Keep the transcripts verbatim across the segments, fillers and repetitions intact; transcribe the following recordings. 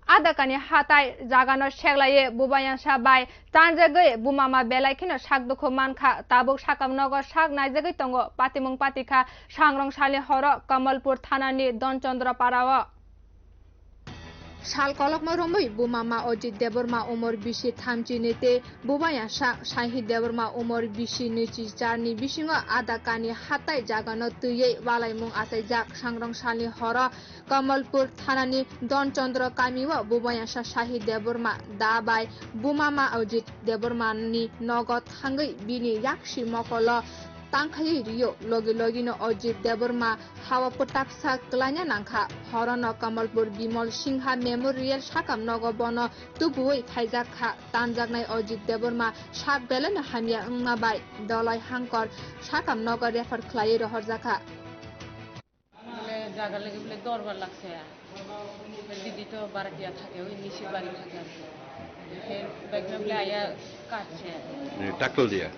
Adakani hatai jagano seklaiwi bubayansa bai tanjagwi bumama belai kheno sak dukhu mankha. Tabuk sakam nogo sak naijagwi tongo. Patimung patikha sangrong salni horo Kamalpur thanani Donchandra parao. Sal kolokma romwi bumama Ojit Debbarma umor bisi thamchini tei bubayansa Sahil Debbarma umor bisi nwichi charni bisingo Adakani hatai jagano twiwi walaimung achaijak. Sangrong salni horo Kamalpur thanani Donchandra kamio bubayansa Sahil Debbarma da bai bumama Ojit Debbarmani nogo thangwi bini yaksi mokolo tangkhaiwi rio. Logi logino Ojit Debbarma hao pwtaksa kwlaina nangkha. Horono Kamalpur Bimal Singha Memorial sakam nogo bono tubuwi phaijak kha. Tanjaknai Ojit Debbarma sak belaino hamya wngma bai Dolai Hangkor sakam nogo refer khlaiwi rohorjakha. Bole jaga lagi bole dorbar lagse. Didi to baratia thake, oi nisi bari thake ar ki. He bekre bole aya kache. এ, টাকলদিয়া।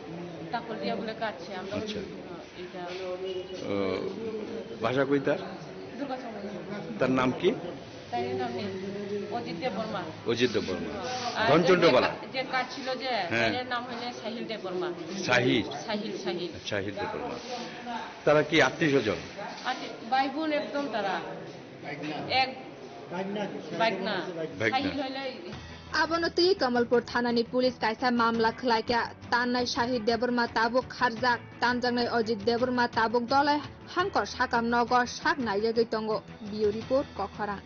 টাকলদিয়া bole kache, amra আচ্ছা। Ita. আহ, ভাষা কই তার? Durga Chowdhury. তার নাম কি? তার নাম নেই। অজিত দেববর্মা। অজিত দেববর্মা। আর ধনচন্দ্র যে বালা। কা-, যে কাজ ছিল যে, হ্যাঁ। তার নাম হইলে সাহিল দেববর্মা। সাহিল? সাহিল, সাহিল। সাহিল দেববর্মা। তারা কি আত্মীয় স্বজন? আত্মীয়, ভাই বোন একদম তারা। এক ভাগনা। ভাগনা। সাহিল হইলে Abono twi Kamalpur thanani police kaisa mamla khlaikha. Tannai Sahil Debbarma tabuk kharjak, tanjaknai Ojit Debbarma tabuk Dolai Hangkor sakam nogo sak naijagwi tongo. Bureau report, Kokharang.